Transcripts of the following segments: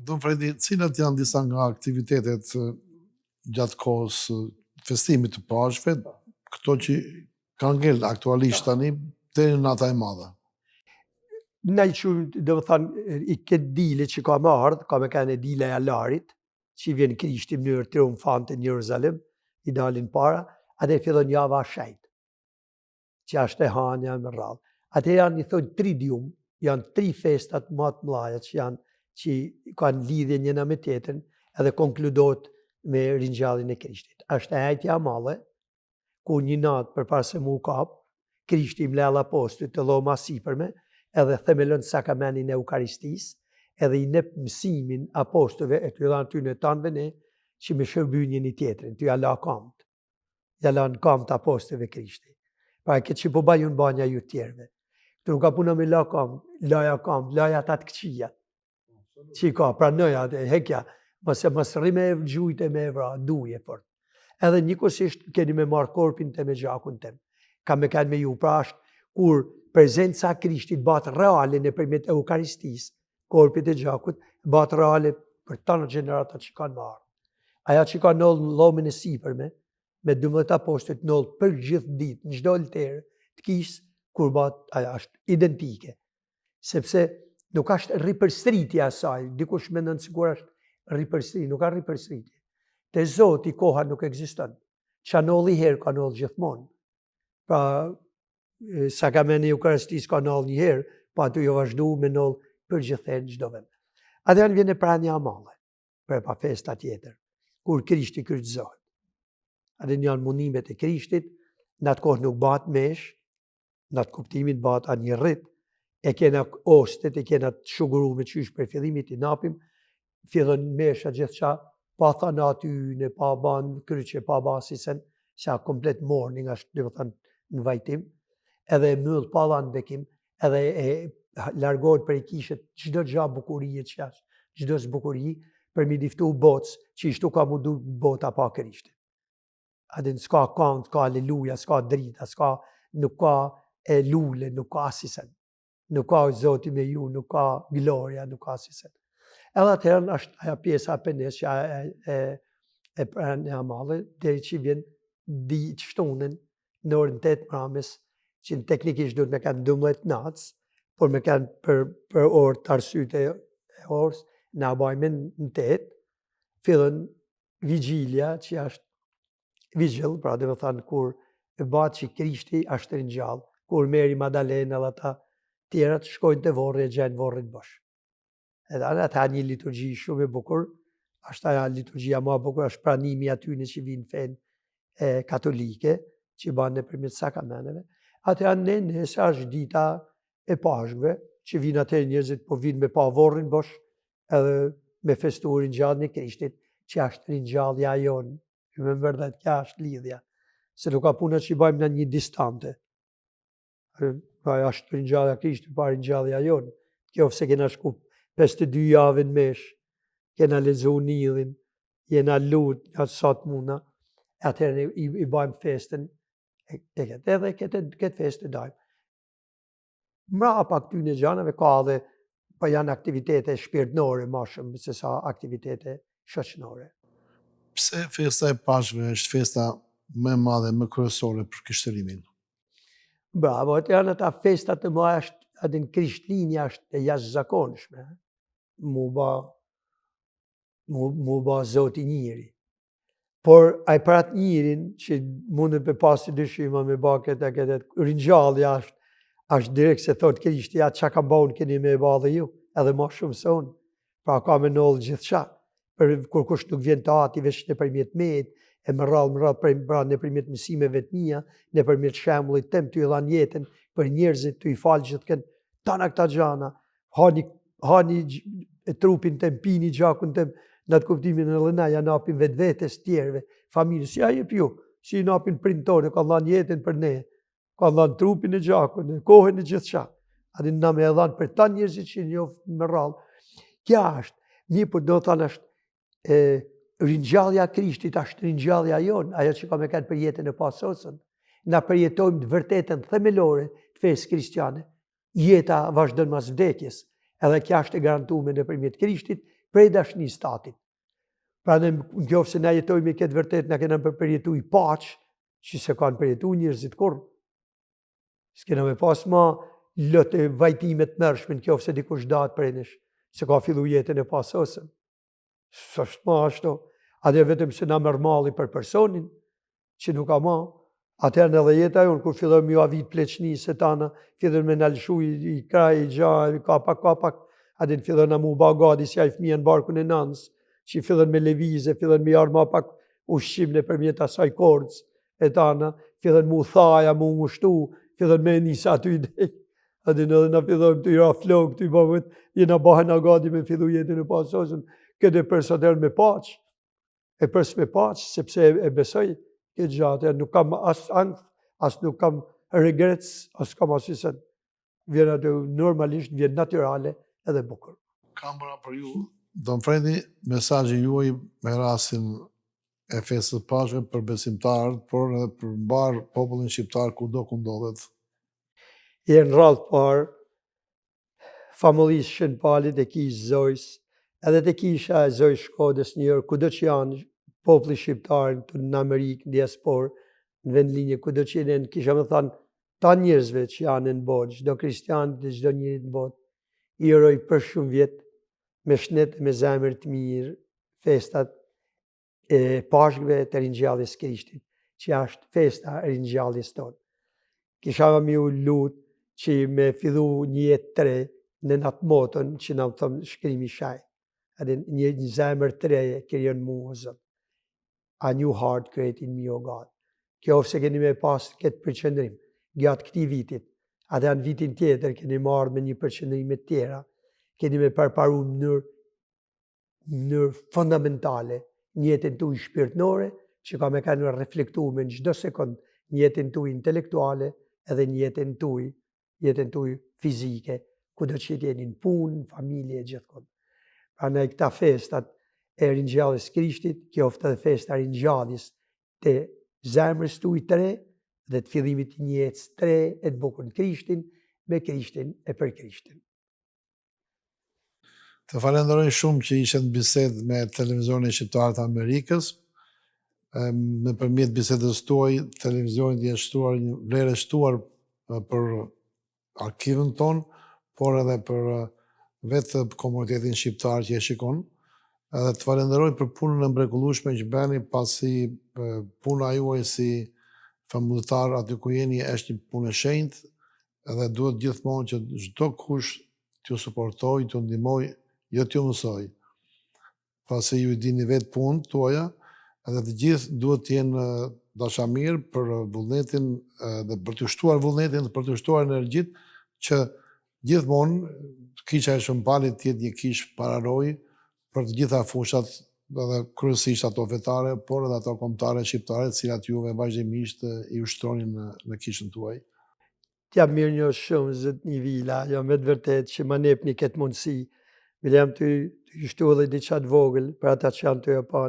Dom Fredi, cilat janë disa nga aktivitetet gjatë kohës së festimit të Pashkëve, këto që kanë ngel aktualisht tani deri në Nata e Madhe? Na i qujmë, domethanë, i këtë dile që ka me ardhë, ka me kenë e dila e Janarit, që i vjen Krishti në mënyrë triumfante në Jerusalem, i dalin para, atëherë fillon java e shejtë. që është e hanja me radhë. Atëherë janë i thonë tridium, janë tri festat ma të mdhaja që janë që kanë lidhje njëna me tjetrën edhe konkludohet me ringjalljen e Krishtit. Është e enjtja e madhe, ku një natë përpara se mu kap, Krishti i mbledh apostujt te dhoma e sipërme edhe themelon sakramentin e Eukaristisë, edhe i jep mësimin apostujve e tu i dhanë atyne tanëve ne që me shërby njëni tjetrin, tu ja la kamët. Ja lan kamët apostujve Krishti. Pra e këtë që po baj unë banja ju tjerëve. Këtu nuk ka puna me la kamë, laja kamë, laja ata të këqija. Që i ka, pranoja, hekja, mos e mos rri me e gjujt e me e vra, duje fort. Edhe njëkohësisht keni me marrë korpin tem e gjakun tem. Ka me kanë me ju, pra është kur prezenca e Krishtit bahet reale nëpërmjet Eukaristisë, korpit e gjakut, bahet reale për tanë gjeneratat që kanë me ardhë. Aja që ka ndodhë në dhomën e sipërme, me 12 apostujt ndodh për gjithë ditë, në çdo olter të kishës, kur bahet, aja është identike. Sepse nuk është ripërsëritja e saj, dikush mendon sikur është ripërsëritje, nuk ka ripërsëritje. Te Zoti koha nuk ekziston. Ça ndodh një herë, ka ndodhë gjithmonë. Pra, Sakramenti i Eukaristisë ka ndodhë një herë, po aty jo vazhdu me ndodhë për gjithherë në çdo vend. Atëherë vjen e premtja e madhe, prepa festa tjetër, kur Krishti kryqëzohet. Atëherë janë mundimet e Krishtit, në atë kohë nuk bahet meshë, në atë kuptimin bahet atë një rit, e kena ostet, e kena të shugurume qysh prej fillimit i napim, fillon mesha gjithçka, pa thanë aty në pa ban kryqe, pa ba asisen, se a komplet mourning është, domethanë, në vajtim, edhe e myll pa dhanë bekim, edhe e largohet prej kishe çdo gja bukurie që është, çdo zbukuri, për m'i diftu botës, që ishtu ka mu duk bota pa Krishtin. A din, s'ka kangë, s'ka aleluja, s'ka drita, s'ka, nuk ka e lule, nuk ka asisen. Nuk ka Zoti me ju, nuk ka gloria, nuk ka asisen. Edhe atëherë është aja pjesa e penes që e, e, e premtja e madhe, deri që vjen di të shtunën në orën 8 mramës, që në teknikisht duhet me kanë 12 natës, por me kanë për, për orë të arsyet e, e orës, na bajmë në 8, fillon vigjilja që është Vigil, pra domethanë kur e bahet që Krishti është ringjallë, kur Meri Madalena dhe ata tjerat shkojnë te vorri e gjejnë vorrin bosh. Edhe anë ata një liturgji shumë e bukur, është aja liturgjia ma e bukur, është pranimi atyne që vinë fenë e katolike, që banë nëpërmjet sakrameneve. Atë janë ne nesër është dita e Pashkëve, që vinë atë njerëzit po vinë me pa vorrin bosh, edhe me festu ringjalljen e Krishtit, që është ringjallja jonë, remember that, kja është lidhja, se nuk ka puna që i bajmë në një distante, pra është ringjallja e Krishtit, pa ringjallja jonë, kjo se kena shku 52 javë në meshë, kena lexu ungjillin, jena lut, nga sa të muna, atëherë i, i bajmë festën, e, e këtë, edhe këtë, këtë festë e dajmë. Mrapa këtyne gjanave ka edhe po janë aktivitete shpirtnore ma shumë se sa aktivitete shoqnore. Pse festa e Pashkëve është festa më e madhe, më kryesore për krishtërimin? Bravo, ato janë ata festa të mëdha është, a din Krishtlindja është e jashtëzakonshme. Mu ba mu, mu ba Zoti njeri. Por ai për atë njerin që mundet me pasë dyshima me ba këtë e këtë, ringjallja është, është direkt se thot Krishti, atë çka kam ba unë keni me e ba dhe ju, edhe ma shumë se unë. Pra ka me ndodhë gjithçka, për kurkush nuk vjen te ati veç nëpërmjet meje, e më rrallë, më rrallë, për, pra nëpërmjet mësimeve të mia, nëpërmjet shembullit tem tu i dhanë jetën, për njerëzit tu i falë gjithkënd, tana këta gjana, hani hani e trupin tem, pini gjakun tem, në atë kuptimin edhe na ja napim vetvetes tjerëve, familjes, si ja jep ju, si i napin prindët tonë, kanë dhanë jetën për ne, kanë dhanë trupin e gjakun, e kohën e gjithçka, a din na me e dhanë për tanë njerëzit që njoh më rrallë. Kja është, mirë por do thanë është, e, ringjallja e Krishtit është ringjallja jonë, ajo që ka me kenë për jetën e pasosun. Na përjetojmë të vërtetën themelore të fesë kristiane, Jeta vazhdon mas vdekjes. Edhe kja është e garantume nëpërmjet Krishtit prej dashnisë t'Atit. Pra në qoftë se na jetojmë me këtë vërtet, na kena për përjetu i paqë, që s'e kanë përjetu njerëzit kurrë. S'kena me pas ma lot e vajtime të tmerrshme në qoftë se dikush dahet prej nesh, se ka fillu jetën e pasosën. S'është ma ashtu. Atëherë vetëm se na merr malli për personin, që nuk ka ma, atëherë edhe jeta jonë, kur fillon me ju avit pleqnisë e tana, fillon me na lëshu i, i krah, i gja, i ka pak, ka pak, atëherë fillon na mu ba gati si ai fëmija në barkun e nanës, që fillon me lëvizë, fillon me marrë ma pak ushqim nëpërmjet asaj kordës e tana, fillon mu thaja, mu ngushtu, fillon me nisa aty i dej. A din edhe na fillojmë tu i ra flokë, tu i ba vetë, jena bahena gati me fillu jetën e pasosën, këtë e pres atëherë me paqë, e pres me paqë, sepse e, e besoj këtë gjë atëherë, nuk kam as ankth, as nuk kam regrets, as kam asnjë Vjen atë normalisht, vjen natyrale edhe bukur. Kam pra për ju, Dom Fredi, mesazhi juaj me rastin e festës së Pashkëve për besimtarët, por edhe për mbarë popullin shqiptar kudo ku ndodhet. E në radhë parë, famullisë Shën Palit e kishës Zojës, edhe te kisha e Zojës Shkodës në York, kudo që janë populli shqiptar në Amerikë, në diasporë, në vendlindje, kudo që jenë, kisha me thanë, tanë njerëzve që janë në botë, çdo kristian dhe çdo njeri në botë, i uroj për shumë vjet me shnet e me zemër të mirë festat e Pashkëve të ringjalljes Krishtit, që është festa e ringjalljes tonë. Kisha me ju lut që me fillu një jetë të re në atë moton që na thon shkrimi i shenjtë. Edhe një, një zemër të re krijo në mua, Zot. A new heart create in me, o God. Qoftë se keni me pas këtë përqendrim gjatë këtij vitit, atëherë në vitin tjetër keni marrë me një përqendrime të tjera, keni me përparu në mënyrë në mënyrë fundamentale në jetën tuaj shpirtnore, që ka me kanë reflektuar në çdo sekond në jetën tuaj intelektuale edhe në jetën tuaj, jetën tuaj fizike, kudo që të jeni në punë, në familje e gjithkund. Prandaj këta festat e ringjalljes Krishtit, qoftë edhe festa e ringjalljes të zemrës tuaj të re dhe të fillimit të një jetë të re e të bukur në Krishtin, me Krishtin e për Krishtin. Të falenderoj shumë që ishe në bisedë me Televizionin Shqiptar të Amerikës. Nëpërmjet bisedës tuaj, televizionit i është shtuar një vlerë e shtuar për arkivën tonë, por edhe për vetë komunitetin shqiptar që e shikon. Edhe të falenderoj për punën e mrekullueshme që bëni, pasi puna juaj si famullitar aty ku jeni është një punë e shenjtë, Edhe duhet gjithmonë që çdokush t'ju suportojë, t'ju ndihmojë, jo t'ju mësojë. Pasi ju i dini vetë punët tuaja, edhe të gjithë duhet të jenë dashamirë për vullnetin dhe për t'ju shtuar vullnetin dhe për t'ju shtuar energjitë që gjithmonë kisha e Shën Palit të jetë një kishë pararojë për të gjitha fushat dhe kryesisht ato fetare, por edhe ato kombëtare shqiptare, të cilat juve vazhdimisht i ushtroni në, në kishën tuaj. Të jam mirënjohës shumë, zotni Vila, jo me të vërtetë që ma nepni këtë mundësi. Bile jam tu, tu shtu edhe diçka të vogël për ata që janë tu e pa.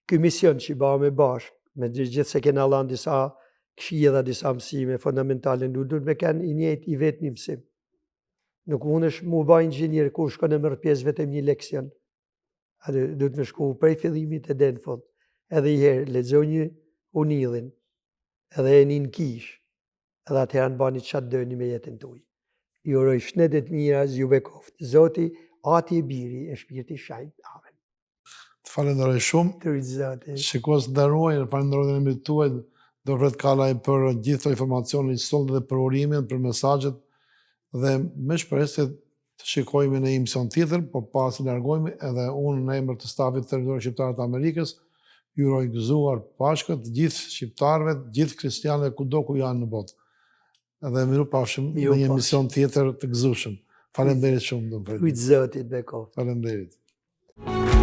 Ky mision që i bëmë bashkë, megjithëse kena lanë disa këshilla, disa mësime fundamentale, nuk duhet me kenë i njëjtë i vetmi mësim. Nuk mundesh mu ba inxhinier kur shkon e merr pjesë vetëm një leksion. Atë duhet me shku prej fillimit e deri në fund. Edhe i herë lexoni Ungjillin, edhe ejani në kishë, edhe atëherë bani ça të doni me jetën tuaj. Ju uroj shëndet e të mira, ju bekoftë Zoti, Ati e Biri e Shpirti i Shenjtë. Amen. Të falenderoj shumë. Të rujtë Zoti. Shikues të nderuar, ju falenderoj në emrin tuaj, Dom Fred Kalaj për gjithë këto informacione që solli dhe për urimin, për mesazhet dhe me shpresë se të shikojmë në emision tjetër, por para se largohemi edhe unë në emër të stafit të Televizionit Shqiptar të Amerikës, ju uroj gëzuar Pashkët të gjithë shqiptarëve, të gjithë kristianëve kudo ku janë në botë. Edhe mirupafshim në një emision tjetër të gëzueshëm. Faleminderit shumë, Dom Fred. Rujtë Zoti, të bekoftë. Faleminderit.